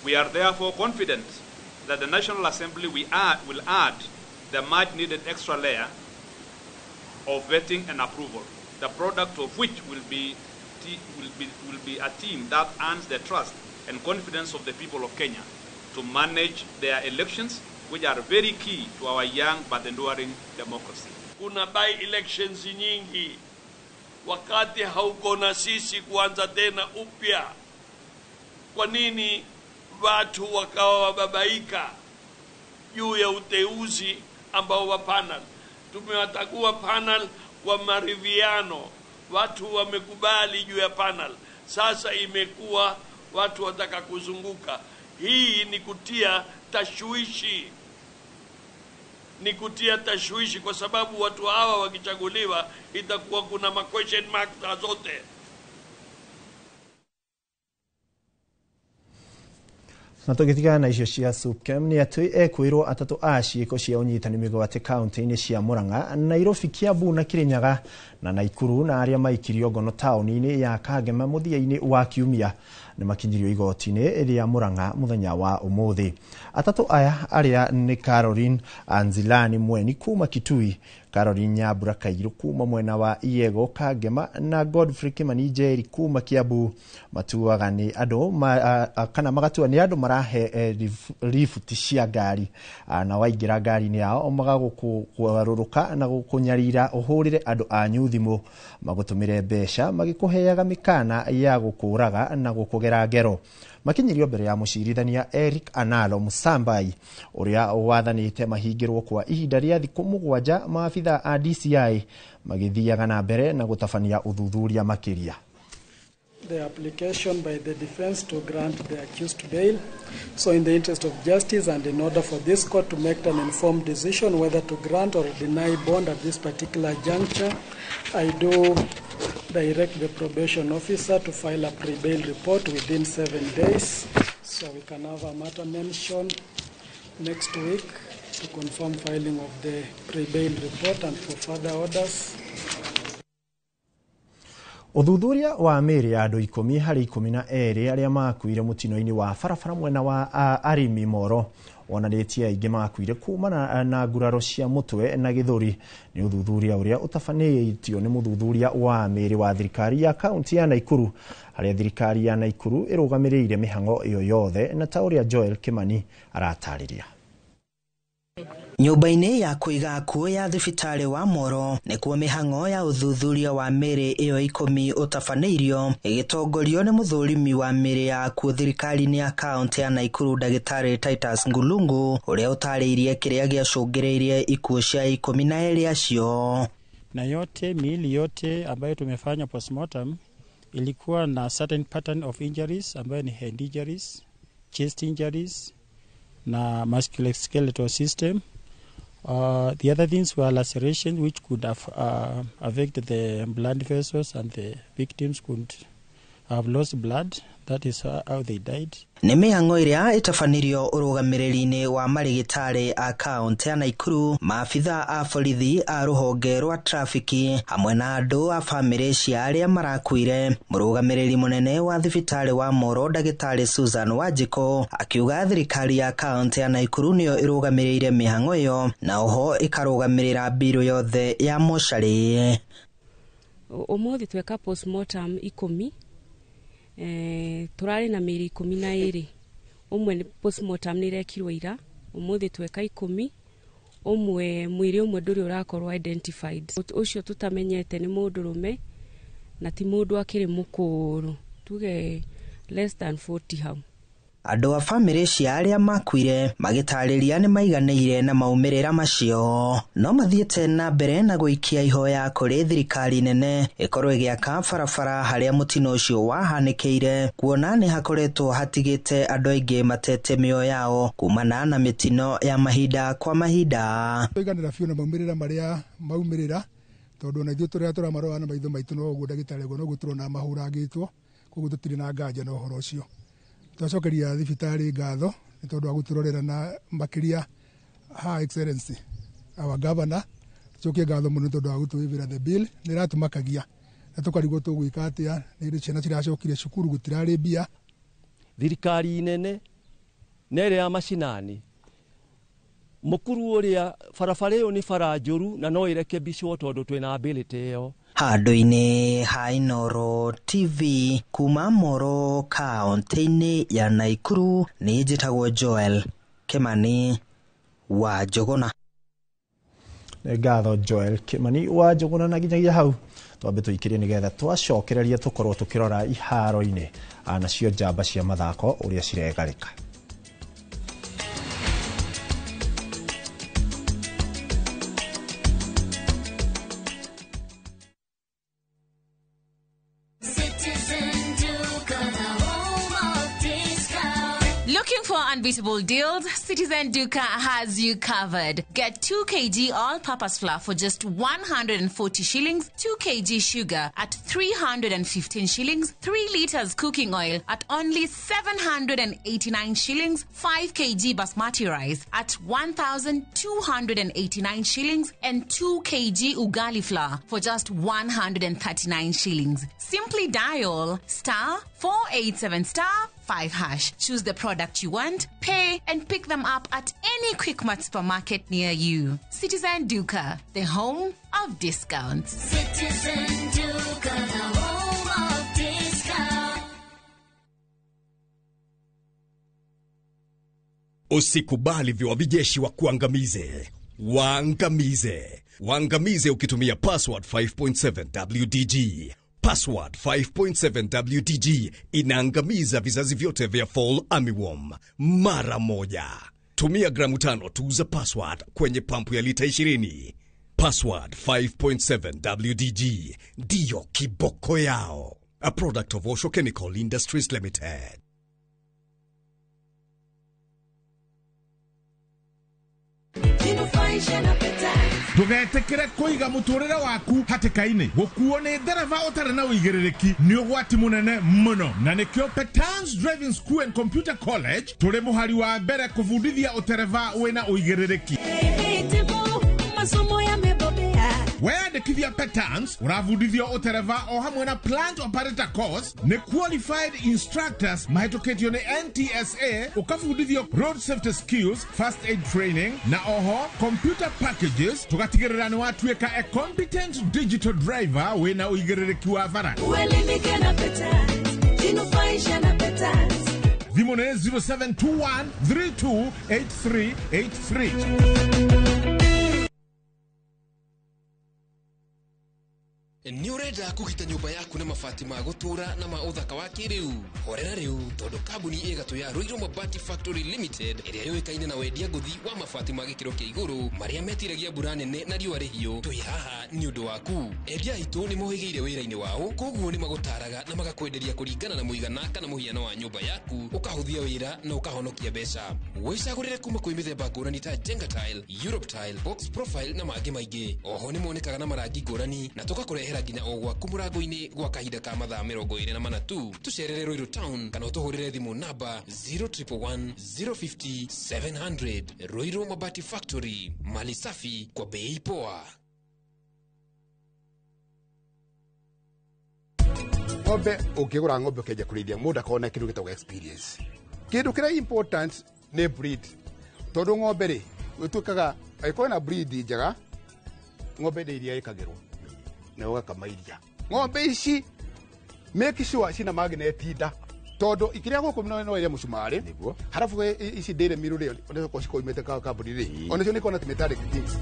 We are therefore confident that the National Assembly will add the much needed extra layer of vetting and approval, the product of which will be a team that earns the trust and confidence of the people of Kenya to manage their elections, which are very key to our young but enduring democracy. Kuna by-elections nyingi, wakati hauko na sisi kuanza tena upya. Kwa nini watu wakawa wababaika juu ya uteuzi ambao wa panel? Tumewatagua panel kwa maridhiano, watu wamekubali juu ya panel. Sasa imekuwa Watu wataka kuzunguka. Hii ni kutia tashwishi, ni kutia tashwishi, kwa sababu watu hawa wakichaguliwa itakuwa kuna ma question mark zote. Na tũgĩtigana na icio cia SUPKEM nĩ atĩ ekwĩrwo atatũ a ciĩko cia ũnyitani mĩgwate kaunti-inĩ cia Murang'a, Nairobi, Kiambu na Kirinyaga na Naikuru na arĩa maikirio ngono taũni-inĩ ya Kangema mũthia-inĩ wa kiumia nĩ makinyirio igoti-inĩ rĩa Murang'a mũthenya wa ũmũthĩ. Atatũ aya arĩa nĩ Caroline Anzilani Mweni kuma Kitui, Caroline Nyambura Kairu kuma mwena wa Iego Kangema na Godfrey Kimani Njeri kuma Kiambu matuaga nĩ andũ kana magatua nĩ andũ marahe ributi cia ngari na waingĩra ngari-inĩ yao magagũkũgarũrũka na gũkũnyarira ũhũrĩre andũ anyu thimũ magũtũmĩre mbeca magĩkũheaga mĩkana ya gũkũraga na gũkũgera ngero. Makinyirio mbere ya mũcirithania Eric Analo Musambai ũrĩa wathanĩte mahingĩrwo kwa ihinda rĩa thikũ 7 maabitha a DCI magĩthiaga na mbere na gũtabania ũthuthuria makĩria. The application by the defense to grant the accused bail. So in the interest of justice and in order for this court to make an informed decision whether to grant or deny bond at this particular juncture, I do direct the probation officer to file a pre-bail report within 7 days, so we can have a matter mentioned next week to confirm filing of the pre-bail report and for further orders. Ũthuthuria wa mĩĩrĩ ya andũ 10 harĩ 12 arĩa makuire mũtino-inĩ wa barabara mwena wa Arimi Moro wonanĩtie aingĩ makuire kumana na nguraro cia mũtwe na gĩthũri. Nĩ ũthuthuria ũrĩa ũtabanĩtio nĩ mũthuthuria wa mĩĩrĩ wa thirikari ya kaunti ya Naikuru, harĩa thirikari ya Naikuru ĩrũgamĩrĩire mĩhang'o ĩyo yothe na ta ũrĩa Joel Kimani aratarĩria. Nyũmba-inĩ ya kũiga akuũ ya thibitarĩ wa Moro nĩkuo mĩhang'o ya ũthuthuria wa mĩĩrĩ ĩyo 10 ũtabanĩirio ĩgĩtongorio nĩ mũthũrimi wa mĩĩrĩ ya akuũ thirikari-inĩ ya kaunti ya Naikuru Ndagĩtarĩ Titus Ngulungu ũrĩa ũtarĩirie kĩrĩa gĩacũngĩrĩirie ikuũ cia 12 acio. Na yote miili yote ambayo tumefanya postmortem ilikuwa na certain pattern of injuries ambayo ni head injuries, chest injuries na musculoskeletal system. The other things were lacerations which could have affected the blood vessels and the victims could have lost blood. That is how they died. Nĩ mĩhang'o ĩrĩa ĩtabanirio ũrũgamĩrĩri-inĩ wa marĩgĩtarĩ a kaunti ya Naikuru, maabitha a borithi a rũhonge rwa trafiki hamwe na andũ a bamĩrĩ cia arĩa marakuire. Mũrũgamĩrĩri mũnene wa thibitarĩ wa Moro Ndagĩtarĩ Susan Wanjikũ akiuga thirikari ya kaunti ya Naikuru nĩyo ĩrũgamĩrĩire mĩhang'o ĩyo na oho ĩkarũgamĩrĩra mbirũ yothe ya mocarĩ. Ũmũthĩ tweka postmortem 10. Turari na mĩĩrĩ 12. Ũmwe postmortem nĩ irekirwo ira, ũmũthĩ tweka 10. Ũmwe mwĩrĩ ũmwe ndũrĩ ũrakorwo identified, ũcio tũtamenyete nĩ mũndũrũme na ti mũndũ akĩrĩ mũkũrũ, tuge less than 40 hau. Andũ a bamĩrĩ cia arĩa makuire magĩtarĩria nĩ maiganĩire na maumĩrĩra macio, no mathiĩte na mbere na gũikia ihoya kũrĩ thirikari nene ĩkorwo ĩgĩaka barabara harĩa mũtino ũcio wahanĩkĩire, kuona nĩ hakoretwo hatigĩte andũ aingĩ matete mĩoyo yao kumana na mĩtino ya mahinda kwa mahinda. Tũiganĩra biũ na maumĩrĩra marĩa maumĩrĩra, tondũ ona ithuĩ tũrĩa tũramarora na maitho maitũ no ũguo ndagĩtarĩ ũguo noguo tũrona mahũrangĩtwo, koguo tũtirĩ na nganja na ũhoro ũcio. Twacokeria thibitarĩ ngatho nĩ tondũ wa gũtũrorera na makĩria Her Excellency our governor, tucokie ngatho mũno nĩ tondũ wa gũtũĩvĩra the bill nĩ ĩratũmakagia na tũkarigwo tũgwĩka atĩa nĩ ciana ciracokire cukuru gũtirarĩ mbia. Thirikari nene na ĩrĩa ya macinani mũkuru ũrĩa barabara ĩyo nĩ bara njũru na no ĩrekebicwo tondũ twĩna ability ĩyo. Handũ-inĩ ha Inooro TV kuma Moro kaunti-inĩ ya Naikuru nĩ njĩtagwo Joel Kimani wa Njũgũna. Nĩ ngatho Joel Kimani wa Njũgũna, na nginyagia hau twambe tũikĩrie nĩgetha twacokereria tũkorwo tũkĩrora iharo-inĩ nacio njamba cia mathako ũrĩa ciregarĩka. Looking for unbeatable deals? Citizen Duka has you covered. Get 2 kg all-purpose flour for just 140 shillings, 2 kg sugar at 315 shillings, 3 liters cooking oil at only 789 shillings, 5 kg basmati rice at 1,289 shillings, and 2 kg ugali flour for just 139 shillings. Simply dial star 487 star 5 hash. Choose the product you want, pay, and pick them up at any Quickmart supermarket near you. Citizen Duka, the home of discounts. Citizen Duka, the home of discounts. Usikubali viwavijeshi wa kuangamize. Waangamize. Waangamize ukitumia password 5.7 WDG. Password 5.7 WDG inaangamiza vizazi vyote vya fall armyworm mara moja. Tumia gramu 5 tu za password kwenye pampu ya lita 20. Password 5.7 WDG ndiyo kiboko yao. A product of Osho Chemical Industries Limited. Ndugetikire kuiga muturire waku hatikaini gukuo ni ndereba utari na uigiririki ni ugwati munene muno, na nikio Petans Driving School and Computer College turi muhari wa mbere kubundithia utereba wina uigiririki. Masomo yamebobea. Weyandĩkithia Petans ũrabundithio ũtereba o hamwe na plant operator course nĩ qualified instructors mahĩtũkĩtio nĩ NTSA, ũkabundithio road safety skills, first aid training na oho computer packages, tũgatigĩrĩra nĩ watuĩka a competent digital driver wĩna ũigĩrĩrĩki wa bara. Uelimike na Petans, jinufaishe na Petans. Thimũ nĩ 0721 328383. Nĩ ũrenda kũgita nyũmba yaku na mabati ma gũtũũra na ma ũthaka wa kĩrĩu? Horera rĩu tondũ kambuni ĩgatũ ya Ruiru Mabati Factory Limited ĩrĩa yũĩkaine na wendia ngũthi wa mabati ma gĩkĩro kĩa igũrũ marĩa metiragia mbura nene na riũa rĩhiũ, twĩ haha nĩ ũndũ waku. Endia aitũ nĩ mohĩgĩire wĩra-inĩ wao, koguo nĩ magũtaraga na magakwenderia kũringana na mũigana kana mũhiano wa nyũmba yaku, ũkahũthia wĩra na ũkahonokia mbeca. Wĩcagũrĩre kuma kwĩ mĩthemba ngũrani ta Jenga Tile, Europe Tile, Box Profile na mangĩ maingĩ. Oho nĩ monekaga na marangi ngũrani na tũgakũrehera nginya o gwaku mũrango-inĩ gwa kahinda ka mathaa 24 tu. Tũcerere Ruiru Town kana ũtũhũrĩre thimũ namba 0111 050 700. Ruiru Mabati Factory, mali safi kwa bei poa. Ng'ombe ũngĩgũra ng'ombe ũkĩanjia kũrĩithia mũndũ akorwo na kĩndũ gĩtagwo experience. Kĩndũ kĩrĩa important nĩ breed, tondũ ng'ombe rĩ ĩtuĩkaga angĩkorwo na breed njega, ng'ombe nĩ iria ĩkagĩrwo na ũgakama iria. Ng'ombe ici make sure cina magnet nda, tondũ ikĩrĩa gũkũ no ĩrĩa mũcumarĩ, harabu ici dairy meal rĩ onacio cikoimĩte kambuni rĩ onacio nĩ ikoragwo na metallic things.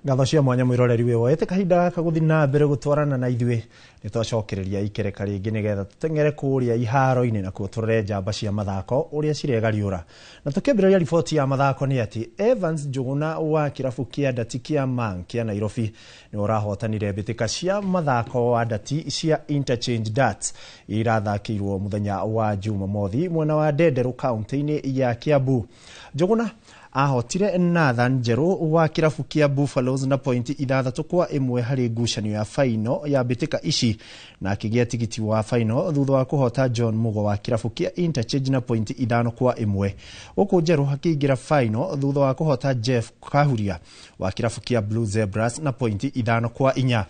Ngatho cia mwanya mwiroreri wi woete kahinda gaka guthi na mbere gutwarana na ithuĩ nĩ twacokereria ikereka rĩngĩ nĩgetha tũteng'ere kũrĩa iharo-inĩ na kuo tũrore njamba cia mathako ũrĩa ciregariũra. Na tũkĩambĩrĩria riboti ya mathako nĩ atĩ Evans Njuguna wa kĩrabu kĩa Ndati kĩa Mang kĩa Nairobi nĩ ũrahotanire mbĩtĩka cia mathako wa Ndati cia Interchange Darts irathakĩirwo mũthenya wa Jumamothi mwena wa Ndenderũ kaunti-inĩ ya Kiambu. Njuguna ahotire Nathan Njeru wa kĩrabu kĩa Buffaloes na pointi 6-1 harĩ ngucanio ya faino ya mbĩtĩka ici na akĩgĩa tigiti wa faino thutha wa kũhota John Mugo wa kĩrabu kĩa Interchange na pointi 5-1. Gũkũ Njeru akĩingĩra faino thutha wa kũhota Jeff Kahuria wa kĩrabu kĩa Blue Zebras na pointi 5-4.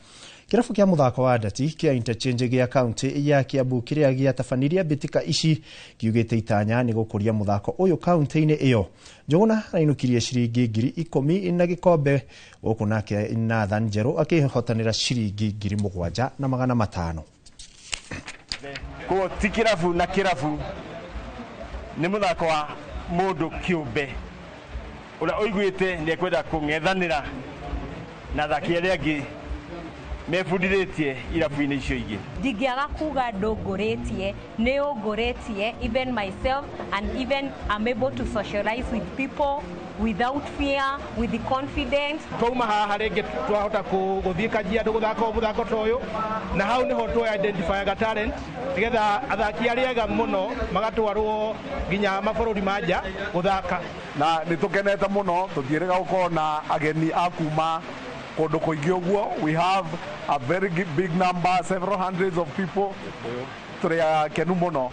Kĩrabu kĩa mũthako wa Ndati kĩa Interchange gĩa kaunti ya Kiambu kĩrĩa gĩatabanirie mbĩtĩka ici kiugĩte itanya nĩ gũkũria mũthako ũyũ kaunti-inĩ ĩyo. Njuguna arainũkirie ciringi 10,000 na gĩkombe gũkũ nake Nathan Njeru akĩhotanĩra ciringi 7,500. Koguo ti kĩrabu na kĩrabu, nĩ mũthako wa mũndũ kĩũmbe ũrĩa ũiguĩte nĩ ekwenda kũng'ethanĩra na athaki arĩa angĩ Mebundithĩtie irabu-inĩ icio ingĩ. Ndingĩaga kuga ndũngũrĩtie, nĩ ũngũrĩtie, even myself, and even I'm able to socialize with people without fear, with the confidence. Twauma haha rĩngĩ twahota gũthiĩ Kajiado gũthaka mũthako ta ũyũ, na hau nĩho tũ identifyaga talent nĩgetha athaki arĩa ega mũno magatwarwo nginya mabũrũri ma nja gũthaka. Na nĩ tũkenete mũno tũtiĩrĩga gũkorwo na ageni a kuma kũndũ kũingĩ ũguo. We have a very big number, several hundreds of people. Tũrĩ akenu mũno.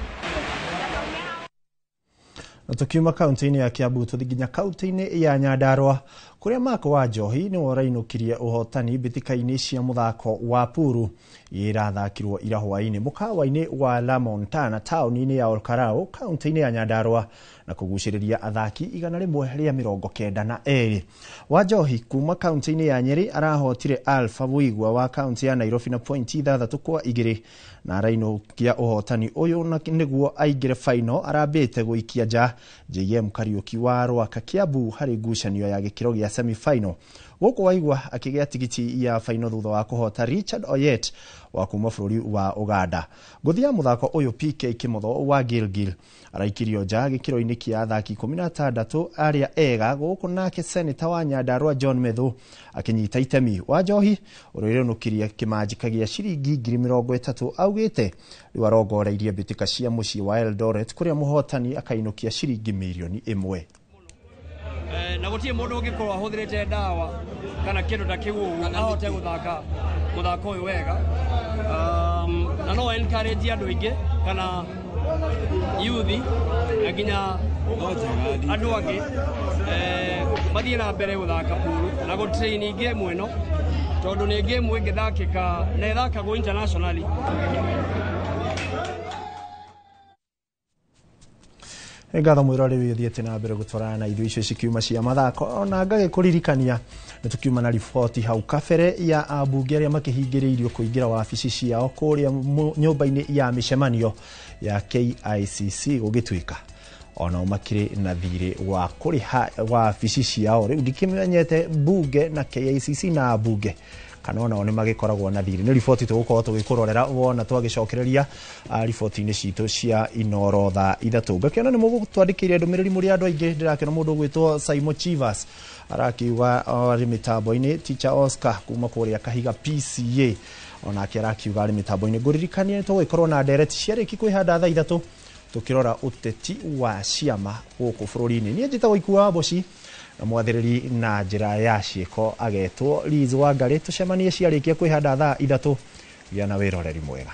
Na tukiuma kaunti-inĩ ya Kiambu tũthiĩ nginya kaunti-inĩ ya Nyandarua, kũrĩa Mark wa Njohi nĩwe ũrainũkirie ũhotani mbĩtĩka-inĩ cia mũthako wa puru irathakirwo ira hwaĩ-inĩ mũkawa-inĩ wa La Montana taũni-inĩ ya Olkalau, kaunti-inĩ ya Nyandarua, na kũgucĩrĩria athaki 192. Wa Njohi kuma kaunti-inĩ ya Nyeri arahotire Alpha Wigwa wa kaunti ya Nairobi na pointi 6-2, na arainũkia ũhotani ũyũ na nĩguo aingĩre final arambĩte gũikia nja JM Kariuki wa Rwaka Kiambu harĩ ngucanio ya gĩkĩro gĩa semi-final. Gũkũ Waigua akĩgĩa tigiti ya final thutha wa kũhota Richard Oyet wa kuma bũrũri wa Uganda. Ngũthi ya mũthako ũyũ PK Kimotho wa Gilgil araikirio nja gĩkĩro-inĩ kĩa athaki 16 arĩa ega, gũkũ nake seneta wa Nyandarua John Methu akĩnyita itemi. Wa Njohi ũrĩa ũrĩũnũkirie kĩmanjĩka gĩa ciringi 30,000 augĩte rĩu arongoreirie mbĩtĩka cia mũciĩ wa Eldoret, kũrĩa mũhotani akainũkia ciringi 1 mirioni. Na gũtirĩ mũndũ ũngĩkorwo ahũthĩrĩte ndawa kana kĩndũ ta kĩu ũguo ahote gũthaka mũthako ũyũ wega. Na no encourage andũ aingĩ kana youth na nginya andũ angĩ mathiĩ na mbere gũthaka puru na gũ-train game ĩno, tondũ nĩ game ĩngĩthakĩka na ĩthakagwo internationally. Nĩ ngatho mwĩrore wĩ ũthiĩte na mbere gũtwarana na ithuĩ icio cikiuma cia mathako. Ona ngagĩkũririkania nĩ tũkiuma na riboti hau kabere ya ambunge arĩa makĩhingĩrĩirio kũingĩra wabici ciao kũrĩa nyũmba-inĩ ya mĩcemanio ya KICC, gũgĩtuĩka onao makĩrĩ na thirĩ wa kũrĩha wabici ciao. Rĩu ndikĩmenyete mbunge na KICC na ambunge kana onao nĩ magĩkoragwo na thirĩ. Nĩ riboti tũgũkorwo tũgĩkũrorera wona twagĩcokereria riboti-inĩ citũ cia Inoro thaa 3. Ngakĩona nĩ mũgũtwandĩkĩire ndũmĩrĩri mũrĩ andũ aingĩ. Ndĩrakĩona mũndũ ũgwĩtwo Simon Chivas arakiuga arĩ mĩtambo-inĩ, Teacher Oscar kuma kũrĩa Kahiga PCA onake arakiuga arĩ mĩtambo-inĩ. Ngũririkanie nĩ tũgũgĩkorwo na ndereti ciarĩki kwĩhanda thaa 3, tũkĩrora ũteti wa ciama gũkũ bũrũri-inĩ. Niĩ njĩtagwo Ikua wa Mboci, na mwathĩrĩri na njĩra ya ciĩko agetwo Liz Wangarĩ. Tũcemanie ciarĩkia kwĩhanda thaa 3. Gĩa na wĩroreri mwega.